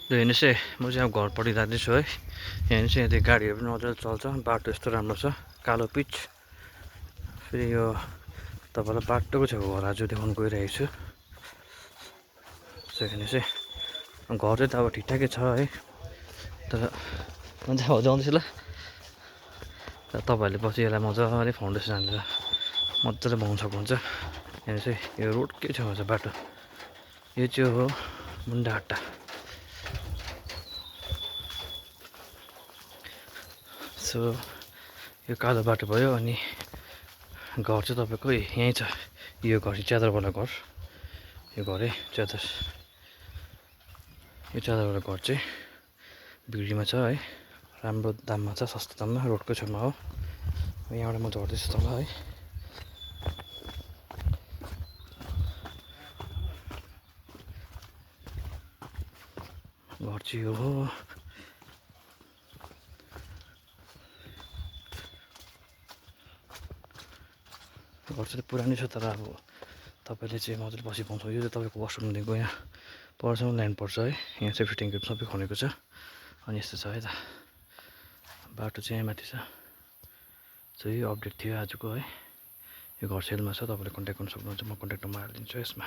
हेर्नुहोस् है म चाहिँ अब घरपट्टि जाँदैछु है। हेर्नुहोस् यहाँ त्यो गाडीहरू पनि मजाले चल्छ बाटो यस्तो राम्रो छ कालो पिच फेरि यो तपाईँलाई बाटोको छेउको घर आज देखाउनु गइरहेको छु। हेर्नुहोस् है घर चाहिँ त अब ठिकठाकै छ है तर म चाहिँ जाउँदैछु ल तपाईँहरूले पछि यसलाई मजाले फाउन्डेसन हालेर मजाले बनाउनु सक्नुहुन्छ। हेर्नुहोस् है यो रोडकै छेउमा छ बाटो यो चाहिँ हो मुन्डाहट्टा। सो यो कालो बाटो भयो अनि घर चाहिँ तपाईँको यहीँ छ यो घर च्यादरवाला घर यो घर है च्यादर यो च्यादरवाला घर चाहिँ भिडीमा छ है राम्रो दाममा छ सस्तो दाममा रोडको छेउमा हो। यहाँबाट म झर्दैछु तल है घर चाहिँ यो हो। घर चाहिँ पुरानै छ तर अब तपाईँले चाहिँ मजाले बसी पाउँछ। यो चाहिँ तपाईँको वासरुमदेखिको यहाँ परसम्म ल्यान्ड पर्छ है यहाँ चाहिँ फिटिङहरू सबै खनेको छ अनि यस्तो छ है त बाटो चाहिँ यहाँ माथि छ। सो यो अपडेट थियो आजको है यो घर सेलमा छ तपाईँले कन्ट्याक्ट गर्नु सक्नुहुन्छ म कन्ट्याक्ट नम्बर हालिदिन्छु यसमा।